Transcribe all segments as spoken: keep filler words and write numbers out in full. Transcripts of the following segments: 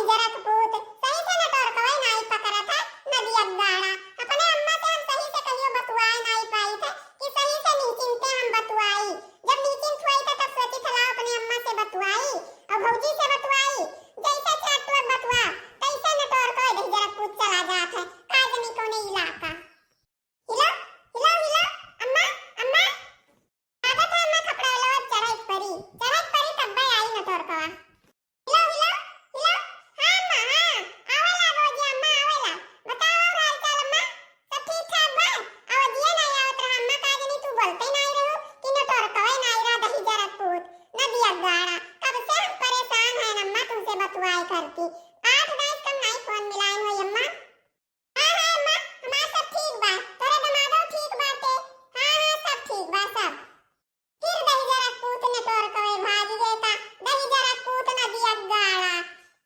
जरक पूत, सही से नटोरकवै नाई पकड़त है, नदिया गाड़ा। अपने अम्मा से हम सही से कहियो बतुआए नाई पाइत है कि सही से नीचिन ते हम बतुआई। जब नीचिन थुआई था तब सोची थला अपने अम्मा से बतुआई और भौजी से बतुआई। जैसे चार टोर बतुआ, तैसे नटोरकवै दही जरक पूत चला जात है, का जनी कौने इलाका। हिलो, हिलो, हिलो, अम्मा, अम्मा। लागत है अम्मा खपड़ौलवा चढ़ाई परी, चढ़ाई परी तब्बे आई नटोरकवा। हिलो, हिलो, हिलो, हाँ अम्मा, हाँ, आवेला रोज अम्मा, आवेला। बताओ और हाल चाल अम्मा, सब ठीक ठाक बा? आवाजिया नाई आवत रहा अम्मा, का जनी तू बोलते नाई रहू कि नटोरकवा नाई रहा दही जरक पूत, नदिया गाड़ा। कब से हम परेशान हैं अम्मा तुमसे बतुआए करती। आठ दाईं कम नाई फोन मिलाइन होई अम्मा। हाँ, हाँ, अम्मा, हमार सब ठीक बा, तोरे दमादो ठीक बाटे। हाँ, हाँ, सब ठीक बा, सब। फिर दही जरक पूत नटोरकवै भागी गए का, दही जरक पूत नदिया गाड़ा।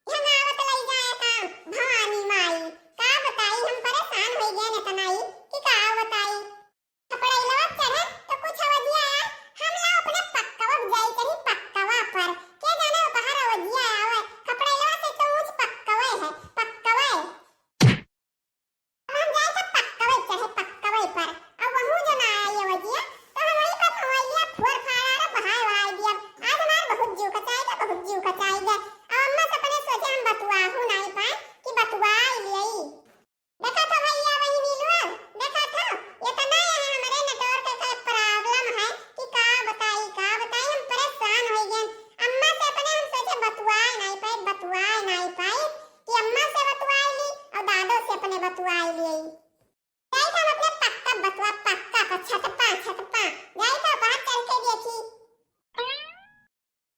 हम आवत लई जाए का भवानी माई। का बताई, हम परेशान होई गए इतना ही कि का बताई। खपड़ैलवा चढ़े तो कुछ आवाजिया आया, हम ला अपने पक्कवा जाई कहीं पक्कवा पर। के जाने वो बाहर आवाजिया आवे, खपड़ैलवा से तो ऊंच पक्कवे है, पक्कवे। अब हम जाए तो पक्कवे चढ़े पक्कवे पर। अब वहू जो ना आई आवाजिया, तो हम वहीं पर मोबाइलिया फोर फाड़ा रे बहाए वहाए दिया। आज हमार बहुत जीव कचाई गया, बहुत जीव कचाई गया। अब अम्मा से अपने सोचे हम बतुआहू नाई पाए कि बतुआ लियई। देखा था भैया बहिनी लोग, देखा था, इतना ये हमरे network के problem है कि का बताई, का बताई, हम परेशान हो गए। अम्मा से अपने हम सोचे बतुआए नाई पाए, बतुआए नाई पाए कि अम्मा से बतुआए ली और दादो से अपने बतुआए ली। जाई तो हम अपने पक्का बतुआ, पक्का पर छतपा, छतपा। जाई तो बाहर चल के देखी। हाँ,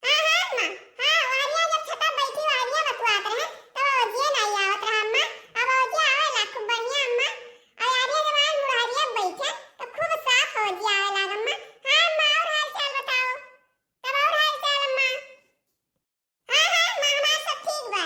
हाँ, अम्मा। हाँ, वहरिया जब छता बैठी वहरिया बतुआत रहे, तब ओजिया नाई आवत रहा, अम्मा। अब ओजिया आवेला खूब बढ़िया, अम्मा। और यारिया जब आए मुड़हरिया बैठे, तो खूब साफ ओजिया आवे लाग, अम्मा। हाँ, अम्मा, और हाल चाल बताओ। तब और हाल चाल, अम्मा। हाँ, हाँ, अम्मा, हमार सब ठीक बा।